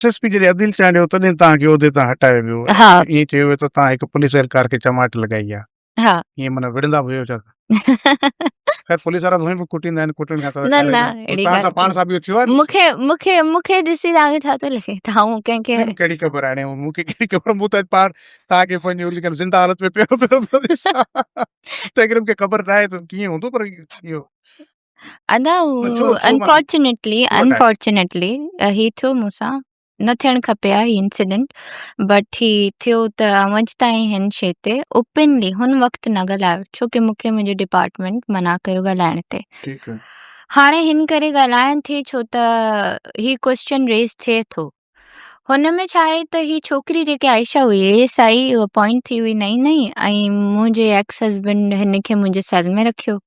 S S P جڏهن عديل چانڊيو تڏهن توهان کي عهدي تان هٽايو ويو. ها. ائين چيو ويو ته توهان هڪ پوليس اهلڪار کي چماٽ لڳائي آهي. ها. ائين معنيٰ وڙهندا به هيو ڇا؟ خير پوليس وارا ته هونئن به ڪٽيندا آهن ڪٽڻ کان سواء نه نه اهڙي توهان سان پاڻ سان به اهو ٿيو آهي مون کي مون کي مون کي ڏسي توهان کي ڇا ٿو لڳي ته آئون ڪنهن کي ڪهڙي خبر هاڻي مون کي ڪهڙي خبر مون ته پاڻ توهان کي پنهنجو ليڪن زنده حالت ۾ پيو پيو پيو ڏسان تنهن ڪري مون کي خبر ناهي ته ڪيئن هوندو پر اهو ادا انفارچونيٽلي انفارچونيٽلي هي ٿيو مون سان نه ٿيڻ کپي ها هي انسيڊنٽ بٽ هي ٿيو ته آئون اڄ تائين هن شي تي اوپنلي هن وقت نه ڳالهايو ڇو ڪي مون کي منهنجي ڊپارٽمينٽ منع ڪيو ڳالهائڻ تي هاڻي هن ڪري ڳالهايان ٿي ڇو ته هي ڪوئسچن ريز ٿئي ٿو هن ۾ ڇا آهي ته هي ڇوڪري جيڪي عائشه هئي اي ايس I appoint ٿي هئي نئين نئين ۽ منهنجي ايڪس هسبينڊ هن کي منهنجي سيل ۾ رکيو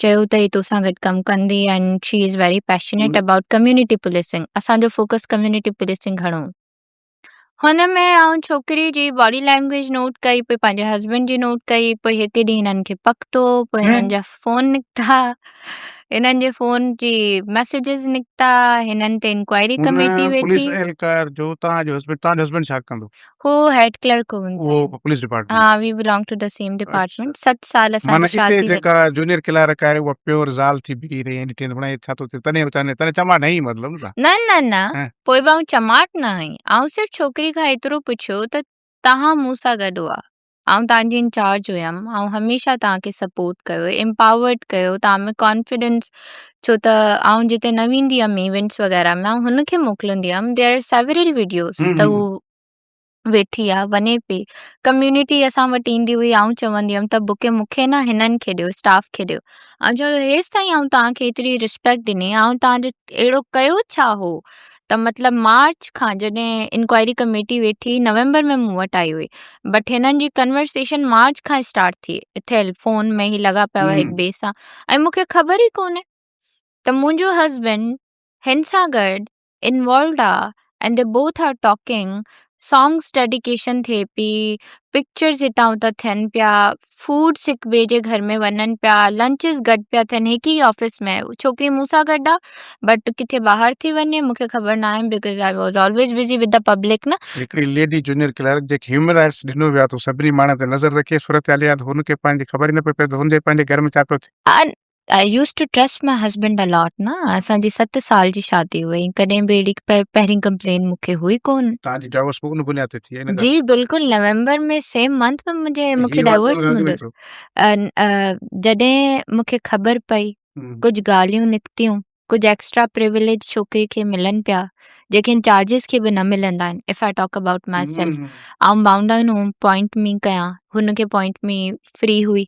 چيو ته هي توسان گڏ ڪم ڪندي and she is very passionate about community policing اسان جو فوڪس ڪميونٽي پوليسنگ گهڻو هو هن ۾ آئون ڇوڪري جي باڊي لينگويج نوٽ ڪئي پوء پنهنجي هسبينڊ جي نوٽ ڪئي پوء هڪ ڏينهن هنن کي پڪتو پوء هنن جا فون نڪتا هنن جي فون جي ميسيجز نڪتا هنن تي انڪوائري ڪميٽي ويٺي. پوليس اهلڪار جو توهان جو هسبينڊ توهان جو هسبينڊ ڇا ڪندو؟ هو هيڊ ڪلرڪ هو. اهو پوليس ڊپارٽمينٽ. ها we belong to the same department 7 سال اسان جي شادي. معنيٰ اتي جيڪا جونيئر ڪلارڪ آهي اها پيور زال ٿي بيهي رهي ۽ ڏٺي ته ڇا ٿو ٿئي تڏهن ويچاري تڏهن چماٽ هنئي مطلب نه. نه نه نه پوء به آئون چماٽ نه هنئي آئون صرف ڇوڪري کان ايترو پڇيو ته توهان مون سان گڏ هئا آئون توهان جي انچارج هيم، آئون هميشه توهان کي سپورٽ ڪيو، امپاورڊ ڪيو، توهان ۾ ڪانفيڊنس ڇو ته آئون جتي نه ويندي هيم ايونٽس وغيره ۾ آئون هن کي موڪلندي هيم there are several videos ته هو ويٺي آ وڃي پئي ڪميونٽي اسان وٽ ايندي هئي آئون چوندي هيم ته بڪي مون کي نه هنن کي ڏيو اسٽاف کي ڏيو آئون چيو هيستائين آئون توهان کي ايتري رسپيڪٽ ڏني آئون توهان جو اهڙو ڪيو ڇا هو ته مطلب مارچ کان جڏهن انڪوائري ڪميٽي ويٺي نومبر ۾ مون وٽ آئي هئي بٽ هنن جي ڪنورسيشن مارچ کان اسٽارٽ ٿي ٿيل فون ۾ هي لڳا پيا هئا هڪ ٻئي سان ۽ مون کي خبر ئي ڪونهي ته منهنجو هسبينڊ هن سان گڏ انوالوڊ آ and they both are talking songs dedication ٿئي پي پڪچرز هتان هتان ٿين پيا فوڊس هڪ ٻئي جي گهر ۾ وڃن پيا لنچز گڏ پيا ٿين هڪ ئي آفيس ۾ ڇوڪري مون سان گڏ آ بٽ ڪٿي ٻاهر ٿي وڃي مون کي خبر ناهي because I was always busy with the public نه. هڪڙي ليڊي جونيئر ڪلارڪ جنهن کي هيومن رائٽس ڏنو ويو آ ته هو سڀني ماڻهن تي نظر رکي صورتحال اها آ ته هن کي پنهنجي خبر ئي نه پئي پئي ته هن جي پنهنجي گهر ۾ ڇا پيو ٿئي. I used to trust my husband a lot نه اسان جي 7 سال جي شادي هئي ڪڏهن به اهڙي پهرين ڪمپلين مون کي هئي ڪون. توهان جي ڊائيورس به ان بنياد تي ٿي جي بلڪل نومبر ۾ سيم منٿ ۾ منهنجي مون کي ڊائيورس مليو جڏهن مون کي خبر پئي ڪجهه ڳالهيون نڪتيون ڪجهه ايڪسٽرا پريوليج ڇوڪري کي ملن پيا جيڪي انچارجز کي به نه ملندا آهن if I talk about myself آئون بائونڊ آهيان هو پوائنٽ مي ڪيان هن کي پوائنٽ مي فري هئي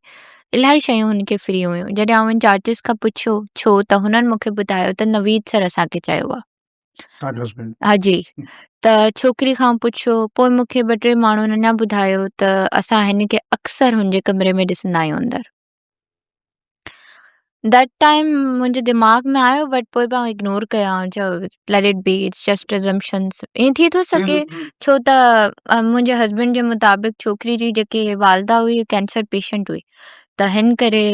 الاهي شيون هن کي فري هيون جڏهن آئون انچارجز کان پڇيو ڇو ته هنن مون کي ٻڌايو ته نويد سر اسان کي چيو آهي ها جي ته ڇوڪري کان پڇيو پوء مون کي ٻه ٽي ماڻهن اڃا ٻڌايو ته اسان هن کي اڪثر هن جي ڪمري ۾ ڏسندا آهيون اندر that time منهنجي دماغ ۾ آيو بٽ پوء به آئون اگنور ڪيو آئون چيو let it be it's just assumptions ائين ٿي ٿو سگهي ڇو ته منهنجي هسبينڊ جي مطابق ڇوڪري جي جيڪي والده هئي ڪينسر پيشنٽ هئي ته هن ڪري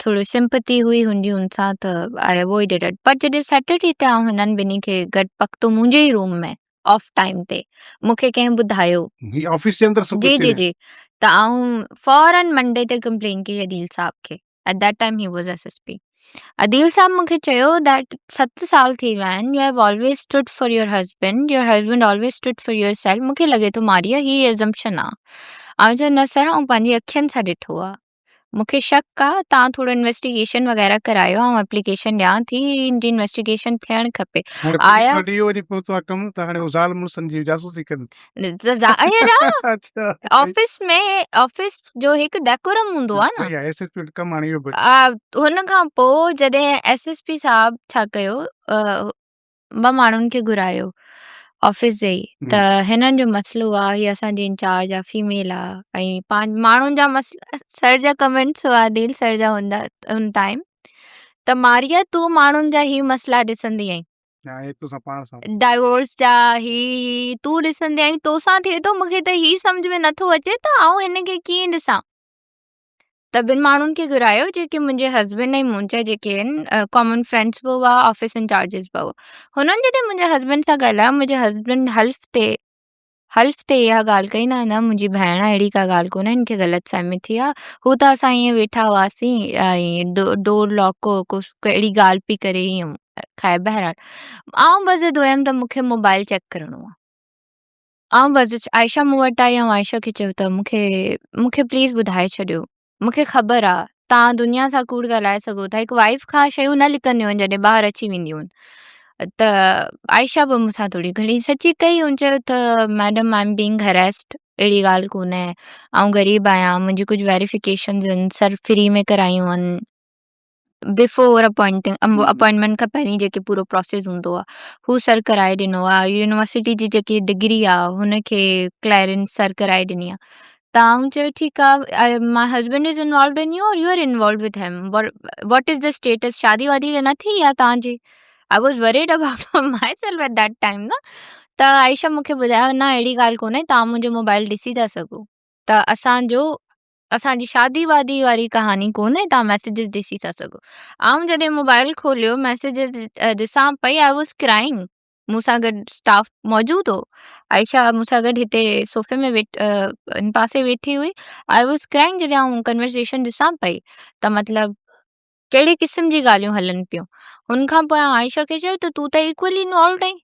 ٿورو سمپتي هئي هن جي هن سان ته آئي اوائڊيڊ it but جڏهن سيٽرڊي تي آئون هنن ٻنهي کي گڏ پڪتو منهنجي ئي روم ۾ آف ٽائيم تي مون کي ڪنهن ٻڌايو هي آفيس جي اندر سڀ جي جي جي ته آئون فورن منڊي تي ڪمپلين ڪئي عديل صاحب کي at that time he was S S P Adeel صاحب مون کي چيو that 7 سال ٿي ويا آهن you have always stood for your husband your husband always stood for yourself مون کي لڳي ٿو ماريا هي ازمپشن آ آئون چيو نه سر آئون پنهنجي اکين سان ڏٺو آ مون کي شڪ آ توهان ٿورو انويسٽيگيشن وغيره ڪرايو آئون اپليڪيشن ڏيان ٿي ان جي انويسٽيگيشن ٿيڻ کپي هاڻي پوليس آيا وٽ اهو وڃي پهتو آ ڪم ته هاڻي هو زال مڙسن جي جاسوسي ڪن ته ظاهر آ اڇا آفيس ۾ آفيس جو هڪ ڊيڪورم هوندو آ نه صحيح آ ايس ايس پي وٽ ڪم هاڻي اهو به آ هن کان پوء جڏهن ايس ايس پي صاحب ڇا ڪيو ٻه ماڻهن کي گهرايو آفيس جي ئي ته هنن جو مسئلو آ هي اسان جي انچارج آ فيميل آ ۽ پنهنج ماڻهن جا مسئلا سر جا ڪمينٽس هئا عديل سر جا هوندا ان ٽائيم ته ماريا تون ماڻهن جا هي مسئلا ڏسندي آهين ڊائيورس جا هي هي تون ڏسندي آهين توسان ٿئي ٿو مونکي ته هي سمجهه ۾ نٿو اچي ته آئون هن کي ڪيئن ڏسان. ته ته ٻن ماڻهن کي گهرايو جيڪي منهنجي هسبينڊ ۽ منهنجا جيڪي آهن ڪامن فرينڊس به هئا، آفيس انچارجز به هئا. هنن جڏهن منهنجي هسبينڊ سان ڳالهايو، منهنجي هسبينڊ حلف تي اها ڳالهه ڪئي، نه نه، منهنجي ڀيڻ اهڙي ڪا ڳالهه ڪونهي، هن کي غلط فهمي ٿي آهي، هو ته اسان ائين ويٺا هئاسين ۽ ڊور لاڪ هو، ڪو اهڙي ڳالهه پئي ڪري ائين. خير بهرحال آئون بضد هيم ته مون کي موبائل چيڪ ڪرڻو آهي. آئون بس عائشه مون وٽ آئي، آئون عائشه کي چيو ته مون کي پليز ٻڌائي ڇڏيو، مون کي خبر آ توهان دنيا سان ڪوڙ ڳالهائي سگهو ٿا، هڪ وائيف کان شيون نه لڪنديون آهن جڏهن ٻاهر اچي وينديون آهن. ته عائشه به مون سان ٿوري گهڻي سچي ڪئي، هن چيو ته ميڊم I am being هريسڊ، اهڙي ڳالهه ڪونهي، آئون غريب آهيان، منهنجي ڪجهه ويريفڪيشنز آهن، سر فري ۾ ڪرايون آهن، بفور اپوائنٽنگ، اپوائنٽمينٽ کان پهرين جيڪي پورو پروسيس هوندو آهي هو سر ڪرائي ڏنو آهي، يونيورسٽي جي جيڪي ڊگري آهي هن کي ڪليئرنس سر ڪرائي ڏني آهي. ته آئون چيو ٺيڪ آهي، my husband is involved in you or you are involved with him, what is the status، شادي وادي ته نه ٿي آهي توهان جي؟ I was worried about myself at that time نه. ته عائشه مون کي ٻڌايو نه، اهڙي ڳالهه ڪونهي، توهان منهنجو موبائل ڏسي ٿا سگهو، ته اسان جي شادي وادي واري ڪهاڻي ڪونهي، توهان ميسيجز ڏسي ٿا سگهو. آئون جڏهن موبائل کوليو، ميسيجز ڏسان پئي، I was crying. مون سان گڏ اسٽاف موجود هو، عائشه مون سان گڏ هتي صوفي ۾ ويٺ ان پاسي ويٺي هئي. I was crying جڏهن آئون ڪنورسيشن ڏسان پئي ته مطلب ڪهڙي قسم جي ڳالهيون هلن پيون. هن کان پوء آئون عائشه کي چيو ته تون ته ايڪولي انوالوڊ آهين،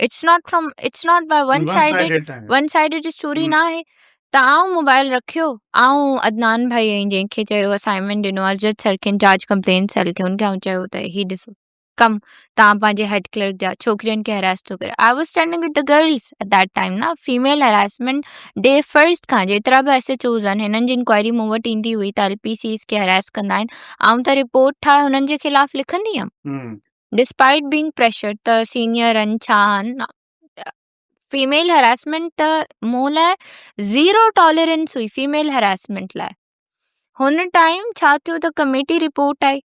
it's not by one sided, one sided story نه آهي. ته آئون موبائل رکيو، آئون عدنان ڀائي ۽ جنهن کي چيو اسائنمينٽ ڏنو، ارجد سر کي، انچارج ڪمپلين سيل کي، ان کي آئون چيو ته هي ڏسو ڪم، توهان پنهنجي هيڊ ڪلرڪ جا ڇوڪرين کي هراس ٿو ڪري. I was standing with the girls at that time نه. فيميل هراسمينٽ ڊي فرسٽ کان جيترا به ايس ايچ اوز آهن هنن جي انڪوائري مون وٽ ايندي هئي ته ايل پي سيز کي هراس ڪندا آهن، آئون ته رپورٽ ٺاهي هنن جي خلاف لکندي هيم ڊسپائيٽ بينگ پريشر ته سينيئر آهن ڇا آهن. فيميل هراسمينٽ ته مون لاء زيرو ٽالرنس هئي فيميل هراسمينٽ لاء. هن ٽائيم ڇا ٿيو ته ڪميٽي رپورٽ آئي،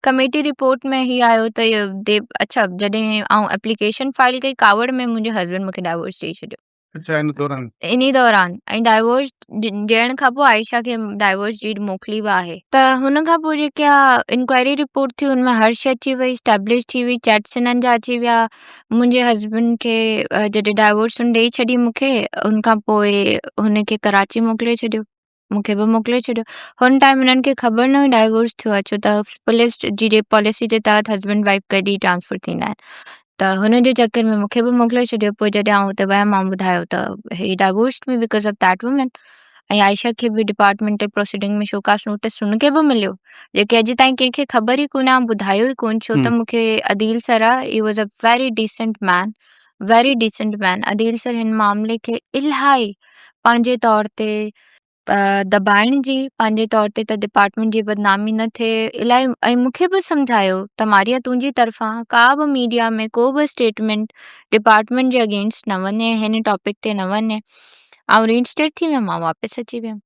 ڪميٽي رپورٽ ۾ هي آيو ته اڇا جڏهن آئون ايپليڪيشن فائل ڪئي ڪاوڙ ۾ منهنجي هسبينڊ مونکي ڊائيورس ڏئي ڇڏيو. اڇا، ان دوران؟ انهي دوران. ۽ ڊائيورس ڏيڻ کان پوء عائشه کي ڊائيورس ڊيڊ موڪلي به آهي. ته هن کان پوء جيڪا انڪوائري رپورٽ ٿي ان ۾ هر شي اچي وئي، اسٽيبلش ٿي وئي، چيٽس هنن جا اچي ويا. منهنجي هسبينڊ کي جڏهن ڊائيورس هن ڏئي ڇڏي مون کي، ان کان پوء هن کي ڪراچي موڪلي ڇڏيو، مون کي به موڪلي ڇڏيو. هن ٽائيم هنن کي خبر نه هئي ڊائيورس ٿيو آهي، ڇو ته پوليس جي پاليسي جي تحت هسبينڊ وائيف گڏ ئي ٽرانسفر ٿيندا آهن. ته هن جي چڪر ۾ مون کي به موڪلي ڇڏيو. پوء جڏهن آئون اتي ويم، آئون ٻڌايو ته he divorced me because of that woman ۽ Ayesha کي به ڊپارٽمينٽل پروسيڊنگ ۾ شوڪاز نوٽس هن کي به مليو، جيڪي اڄ تائين ڪنهن کي خبر ئي ڪونهي، آئون ٻڌايو ئي ڪونه، ڇو ته مون کي عديل سر آ، he was a very decent man, very decent man. Adeel sir هن معاملي کي الاهي پنهنجي طور تي دٻائڻ جي، پنهنجي طور تي ته ڊپارٽمينٽ جي بدنامي نه ٿئي، الاهي ۽ مون کي به سمجهايو ته ماريا تنهنجي طرفان ڪا به ميڊيا ۾ ڪو به اسٽيٽمينٽ ڊپارٽمينٽ جي اگينسٽ نه وڃي، هن ٽاپڪ تي نه وڃي. آئون ري انسٽيٽ ٿي ويم، آئون واپس اچي ويم.